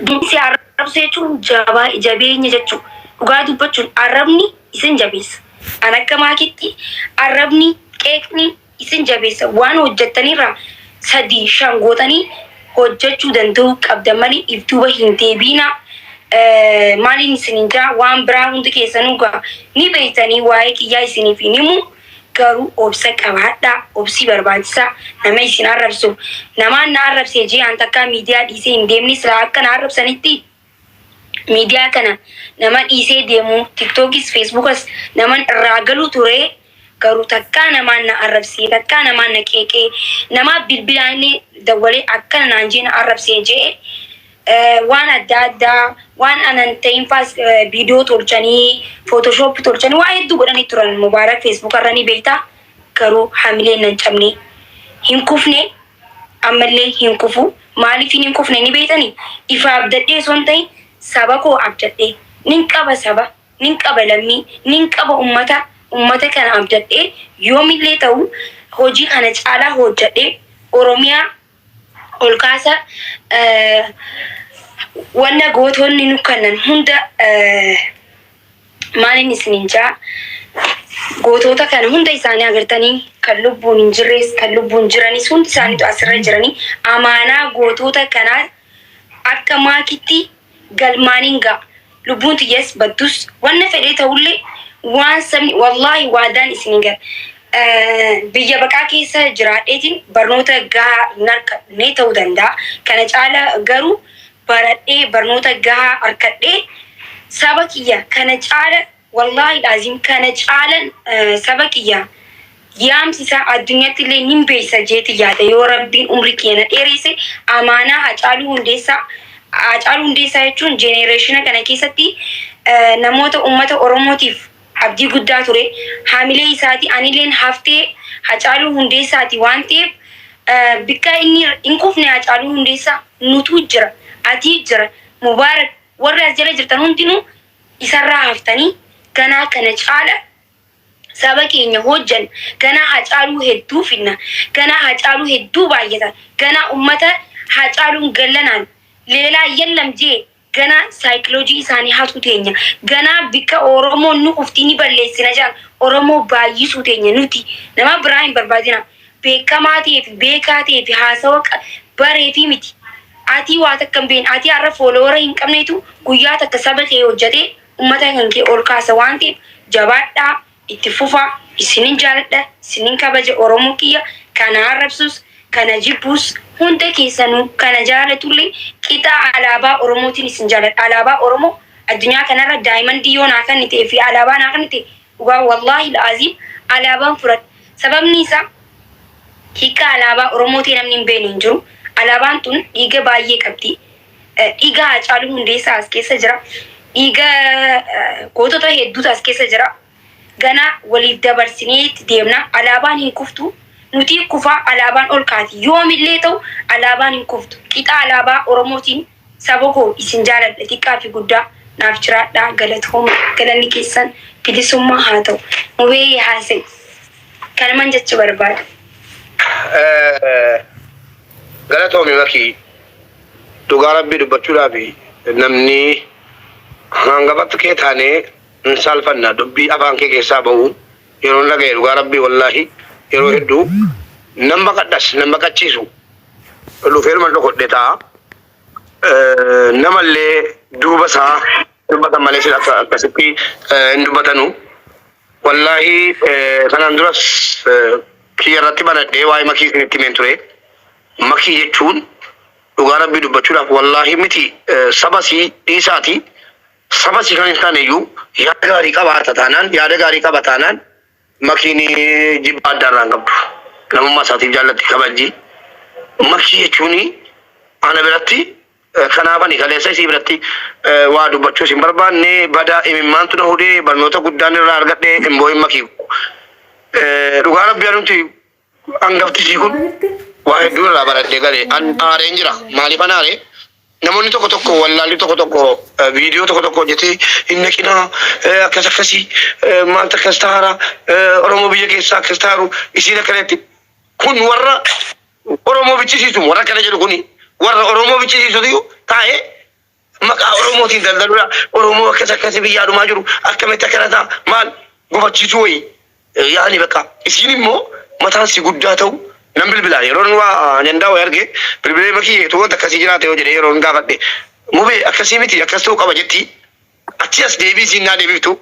Diinni si arrabsu jechuun jabaa jabeenya jechuu. Dhugaa dubbachuun arrabni isin jabeessa. An akka maakitti arrabni qeeqni isin jabeessa. Waan hojjettanirraa 3 5 gootanii hojjechuu danda'uu qabdan malee if duuba hin deebiinaa. Maaliin isinin jaa waan biraa hundi keessanuu gaa ni beektanii waa'ee kiyyaa isiniif hin himu. Garuu obsa qabaadhaa, obsi barbaachisaa. Nama isin arrabsu, namaan na arrabse jee an takkaa miidiyaa dhiisee hin deemne silaa akka na arrabsanitti miidiyaa kana nama dhiisee deemu tiktookis feesbuukas naman irraa galu ture garuu takkaa namaan na arrabsee takkaa namaan na qeeqee namaa bilbilaan illee dawwalee akkana naan jee na arrabsee jee waan adda addaa waan anan ta'in faas viidiyoo tolchanii photoshop tolchanii waa hedduu godhanii turan Mubaarak Facebook irra ni beekta garuu hamileen nan cabne hin kufne ammallee hin kufu maaliif hin kufne ni beektani ifa abdadhee osoo hin ta'in saba koo abdadhee nin qaba saba nin qaba lammii nin qaba ummata ummata kana abdadhee yoomillee ta'u hojii kana caalaa hojjadhee Oromiyaa ol kaasa wanna gootonni nu kennan hunda maalin isinin jaa gootota kana hunda isaanii agartanii kan lubbuun hin jirres kan lubbuun jiranis hundi isaaniitu asirra jiranii amaanaa gootota kanaa akka maakitti galmaanin ga'a. Lubbuun tiyyas baddus wanna fedhee ta'ullee waan sabni wallaahi waadaan isinii gala. Biyya baqaa keessa jiraadheetiin barnoota gahaa hin arkanne ta'uu danda'a. Kana caala garuu baradhee barnoota gahaa arkadhee saba kiyya kana caala Wallaahi Aziim kana caalan saba kiyya yaamsisa addunyatti illee nin beeksisa jeeti yaada yoo rabbiin umrii kiyya na dheereesse amaanaa Hacaaluu Hundeessaa Hacaaluu Hundeessaa jechuun jenereeshina kana keessatti namoota ummata Oromootiif abdii guddaa ture haamilee isaati anilleen haftee Hacaaluu Hundeessaati waan ta'eef bikka inni hin kufne Hacaaluu Hundeessaa nutuu jira atii jira Mubaarak warri as jala jirtan hundinuu isarraa haftanii ganaa kana caala saba keenya hojjanna ganaa Hacaaluu hedduu fidna ganaa Hacaaluu hedduu baayyata ganaa ummata Hacaaluun gallanaan leelaa yellam jee ganaa saayikilojii isaanii hatuu teenya ganaa bikka Oromoon nu kuftii ni balleessina jedhan Oromoo baayyisuu teenya nuti nama biraa hin barbaadina beekamaa ta'ee fi beekaa ta'ee fi haasawa baree fi miti Atii waa takka hin beekne. Atii har'a foolowara hin qabnetu guyyaa takka saba kee hojjatee ummata kan kee ol kaasa waan ta'eef jabaadhaa itti fufaa isinin jaaladha isinin kabaja Oromoo kiyya kana arrabsus kana jibbuus hunda keessanuu kana jaalatullee qixa alaabaa Oromootiin isin jaaladha. Alaabaa Oromoo addunyaa kanarra daayimandii yoo naa kennite fi alaabaa naa kennite dhugaa wallaahi la'aziim alaabaan fudhadha. Sababni isaa Hiikkaa alaabaa Oromoo ta'e namni hin beekne hin jiru. Alaabaan tun dhiiga baay'ee qabdi. Dhiiga Haacaaluu Hundeessaa as keessa jira. Dhiiga gootota hedduutu as keessa jira. Ganaa waliif dabarsinee itti deemna. Alaabaan hin kuftu. Nuti kufaa alaabaan ol kaati. Yoomillee ta'u alaabaan hin kuftu. Qixa alaabaa Oromootiin Saba koo isin jaaladha xiqqaa fi guddaa naaf jiraadhaa galatooma galanni keessan bilisummaa haa ta'u. Mubee haasa'i. Kanuman jechuu barbaada. Galatoomi Makii. Dhugaa Rabbii dubbachuudhaaf namni hangafatti kee taanee hin saalfanna dubbii afaan kee keessaa ba'u yeroon dhaga'e dhugaa Rabbii wallaahi yeroo hedduu nan baqadhas nan baqachiisu dhufeeruma dhokodhe ta'a. Namallee duuba isaa dubbatan malee sila akka akkasitti hin dubbatanu. Wallaahi kanaan duras kiyya irratti banadhee waa'ee makii isinitti himeen ture. Makii jechuun dhugaa rabbii dubbachuudhaaf wallaahi miti saba sii dhiisaati saba sii kan hin taane iyyuu yaada gaarii qabaata taanaan yaada gaarii qaba taanaan Makiin jibba addaa irraa hin qabdu. Namummaa isaatiif jaallatti kabajji. Makii jechuun ana biratti kanaaf ani kaleessa isii biratti waa dubbachuus hin barbaanne bada imimmaantu na hudee barnoota guddaan irraa argadhe hin boo'in makii. Dhugaa rabbi anumti Hangafti kun waa hedduu irraa baradhee gale. An aareen jira. Maaliifan aare? Namoonni tokko tokko wallaalli tokko tokko viidiyoo tokko tokko hojjetee hin naqinaa akkas akkasii maaltu akkas taara Oromoo biyya keessaa akkas taaru isiin akkanatti. Kun warra Oromoo bichisiisu warra akkana jedhu kuni warra Oromoo bichisiisutu taa'ee Maqaa Oromootiin daldaluudha. Oromoo akkas akkasi biyyaa dhumaa jiru akkamitti akkana ta'a, maal gufachiisuu wayii yaani bakka isiin immoo mataan si guddaa ta'u nan bilbilaa. Yeroo inni waa ajandaa wayii arge bilbilee, "Makii, wanta akkasii jiraate yoo?" jedhee yeroo gaafadhe, "Mubee, akkasii miti, akkas ta'uu qaba" jetti. Achi as deebii isiin naa deebiftu.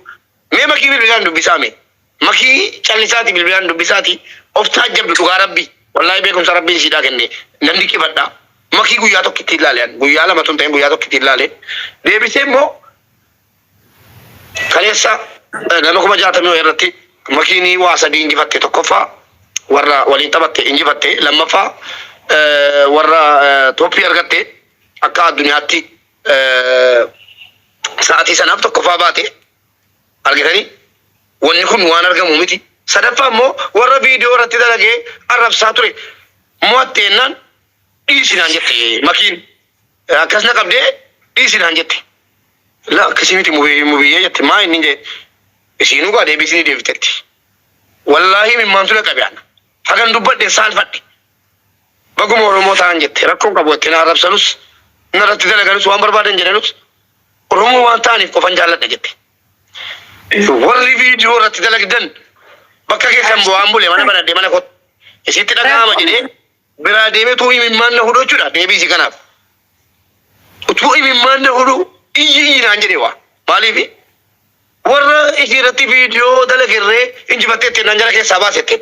Mee Makii bilbilaan dubbisaa, mee Makii callisaati bilbilaan dubbisaati of taajjabdu. Dhugaa Rabbi, wallaahi, beekumsa Rabbiin siidhaa kenne nan dinqifadha. Makii guyyaa tokkitti ilaale, an guyyaa lama tun ta'in guyyaa tokkitti ilaale. Deebisee immoo kaleessa nama 60,000 wayii irratti makiinii waa sadii injifatte. Tokkoffaa warra waliin taphatte injifatte, lammaffaa warra tooppii argatte, akka addunyaatti sa'atii sanaaf tokkoffaa baate. Argitanii, wanni kun waan argamu miti. Sadaffaa immoo warra viidiyoo irratti dalagee arrabsaa ture mo'atte jennaan, "Dhiisinaan" jette. Makiin akkas na qabdee, "Dhiisinaan" jette. "La, akkasii miti mubiyyee" jette. "Maa inni?" jedhe. Isiinuu gaa deebii isinii deebitetti. Wallaahi, imimmaantu na qabe ana. Hagan dubbadhe saalfadhe. "Baguma Oromoo ta'an" jette. "Rakkoon qabu" jette. "Na arrabsanus, narratti dalaganus, waan barbaadan jedhanus, Oromoo waan ta'aniif qofan jaalladha" jette. Warri viidiyoo irratti dalagdan bakka keessan bu'aan bule mana banadhe mana kottu. Isitti dhaga'ama jedhee biraa deemee utuu imimmaan na hudhu jechuudha deebii isii kanaaf. Utuu imimmaan na hudhu, "Iyyi, iyyi" naan jedhe waa. Maaliifi? Warra isii irratti viidiyoo dalagerree injifattee ittiin naan jala keessaa baasette.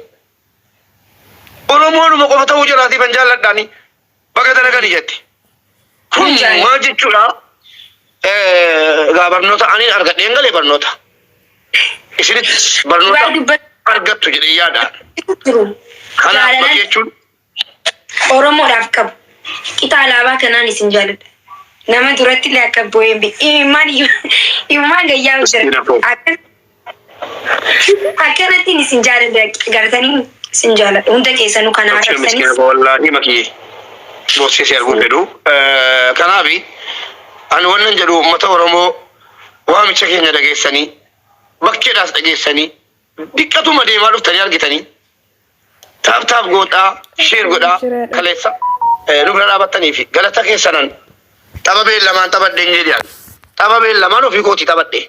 "Oromoodhuma qofa ta'uu jiraatiif an jaalladhaani, baga dalagani" jette. Kun maal jechuudha? Egaa barnoota ani argadheen galee barnoota. Isinis barnoota Dhugaa dubbachuu argattu jedhee yaada. jiru. Kanaaf Jaalalaan bakki jechuun Oromoodhaaf qabu. Qixa alaabaa kanaan isin jaaladha. Nama duratti illee akka bu'ee hin beeku. Imimmaan imimmaan gayyaa jira. Miskiina koo. Akkanattiin isin jaaladha, gartanii isin jaaladha. Hunda keessanuu kana Abshir, miskiina arrabsanis. koo, wallaahi makii boossee si arguu fedhu. Kanaafi ani wannan jedhu, uummata Oromoo, waamicha keenya dhageessanii, bakkeedhaas dhageessanii, diqqatuma deemaa dhuftanii argitanii, tap tap godhaa, share godhaa, kaleessa nu bira dhaabattanii fi galata keessanan tapha beellamaan taphadhe hin jedhan. Tapha beellamaan ofii kootii taphadhe.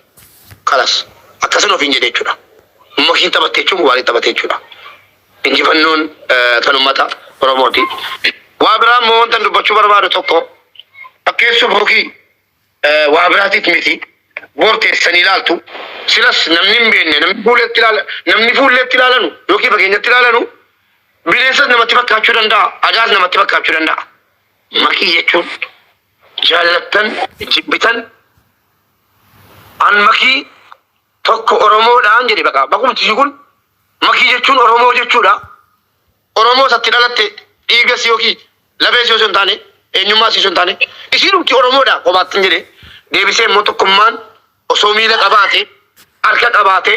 Kalas, akkasin ofiin jedhe jechuudha. Makiin taphatte jechuun waan taphate jechuudha. Injifannoon kan uummata Oromooti. Waa biraa immoo wanta dubbachuu barbaadu tokko, fakkeessuuf yookiin waa biraatiif miti. Bor teessanii ilaaltu. Silas namni hin beekne, namni fuulleetti ilaala, namni fuulleetti ilaalanu yookiin fageenyatti ilaalanu bineensas namatti fakkaachuu danda'a, adaas namatti fakkaachuu danda'a. Makii jechuun, jaallattan jibbitan, an makii tokko Oromoodhaan jedhe baqa bakumti kun. Makii jechuun Oromoo jechuudha. Oromoo isatti dhalatte, dhiigas yookiin lafees yoo hin taane, eenyummaas yoo hin taane, isiinumti Oromoodha kophaatti hin jedhe. Deebisee immoo tokkummaan osoo miila qabaate, harka qabaate,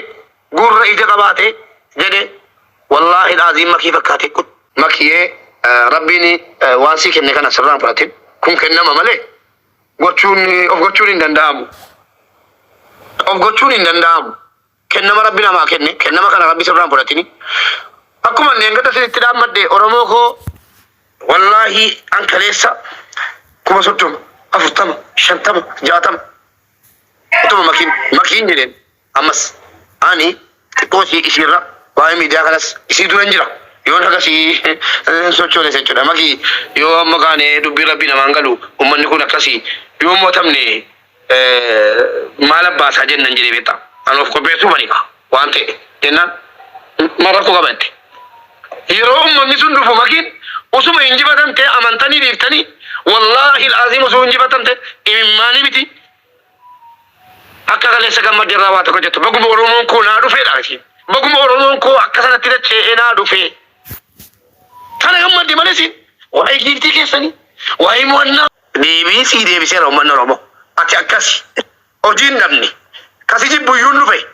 gurra, ija qabaate jedhe, wallaahi laaziin makii fakkaate kun. Makiyee, Rabbiin waan sii kenne kana sirraan fudhatin. Kun kennama malee gochuun of gochuun hin danda'amu. Of gochuun hin danda'amu. Kennama Rabbi namaa kenne, kennama kana Rabbi sirraan fudhatini. Akkuma leenqata isinitti dhaammadhe, Oromoo koo, wallaahi an kaleessa 30,000, 40, 50, 60 utuma makiin makiin jedheen. Ammas ani xiqqoo isii isiirra waa'ee miidiyaa kanas isii dura hin jira. Yoon akkasii sochoone jechuudha. Makii, yoo amma kaane dubbii Rabbii namaan galu, ummanni kun akkasii yoo mo'atamne maal abbaasaa jennan jedhee beektaa. An of qopheessuu bani waan ta'e jennaan, maal rakkoo qaba jette. Yeroo ummanni sun dhufu makiin usuma injifatamte amantanii dhiiftanii, wallaahi alaaziim, osoo injifatamte imimmaanii miti, akka kaleessa gammadde irraa waa tokko jettu. "Baguma Oromoon koo naa dhufeedha" isiin. "Baguma Oromoon koo akka sanatti dacha'ee naa dhufee." Kana gammadde malee isiin waa'ee giiftii keessanii, waa'ee mo'annaa. Deebii sii deebiseera uummanni Oromoo. Ati akkasi. Hojii hin dhabne. Kasi jibbu iyyuu hin dhufe.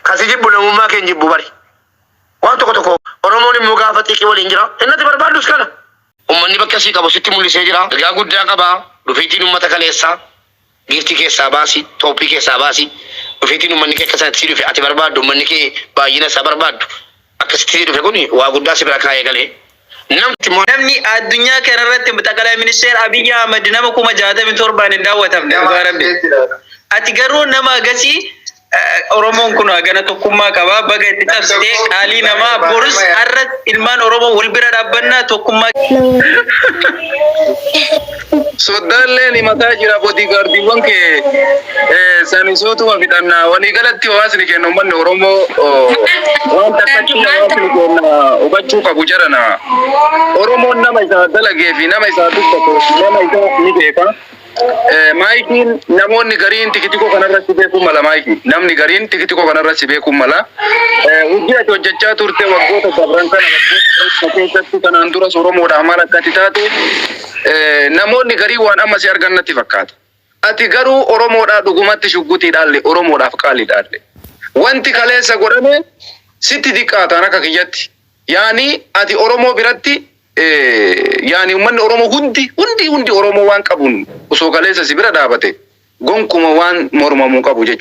Kasi jibbu namummaa kee hin jibbu bari. Waan tokko tokko Oromoon immoo gaafa xiiqii waliin jira. Inni ati barbaaddus kana. Uummanni bakka sii qabu sitti mul'isee jira. Ergaa guddaa qaba. Dhufiitiin uummata kaleessaa. Giiftii keessaa baasi. Toophii keessaa baasi. Dhufiitiin uummanni kee akka sanatti sii dhufe ati barbaaddu. Uummanni kee baay'ina isaa barbaaddu. Akkasitti sii dhufe kun waa guddaa si bira kaa'ee galee. Namti immoo Namni addunyaa kana irratti xaqalaa ministeera Abiyyi Ahmad nama 67,000 hin daawwatamne dhugaa rabbi. Ati garuu nama agasii Oromoon kun hagana tokkummaa qaba baga itti cabsitee qaalii namaa borus har'a ilmaan Oromoo wal bira dhaabbannaa tokkummaa. Soddaalleen himataa jira bodyguardiiwwan kee sanisuutuma fixannaa waliigalatti hawaasni keenya uummanni Oromoo waan takkatti hawaasni keenya hubachuu qabu jarana. Oromoon nama isaa dalagee fi nama isaa dubbatu nama isaa ni beeka. Maayikiin namoonni gariin tikitikoo kanarratti beekuu mala maayikii namni gariin tikitikoo kanarratti beekuu mala. Hojii ati hojjechaa turte waggoota dabran kana waggoota keessatti kanaan duras Oromoodhaaf maal akka ati taate namoonni garii waan amma si argan natti fakkaata. Ati garuu Oromoodhaa dhugumatti shuggutii dhaalle Oromoodhaaf qaalii dhaalle. Wanti kaleessa godhame sitti xiqqaataan akka kiyyatti. Yaani ati Oromoo biratti yaani uummanni Oromoo hundi hundi hundi Oromoo waan qabuun osoo kaleessa si bira dhaabate gonkuma waan mormamuu qabu jechuudha.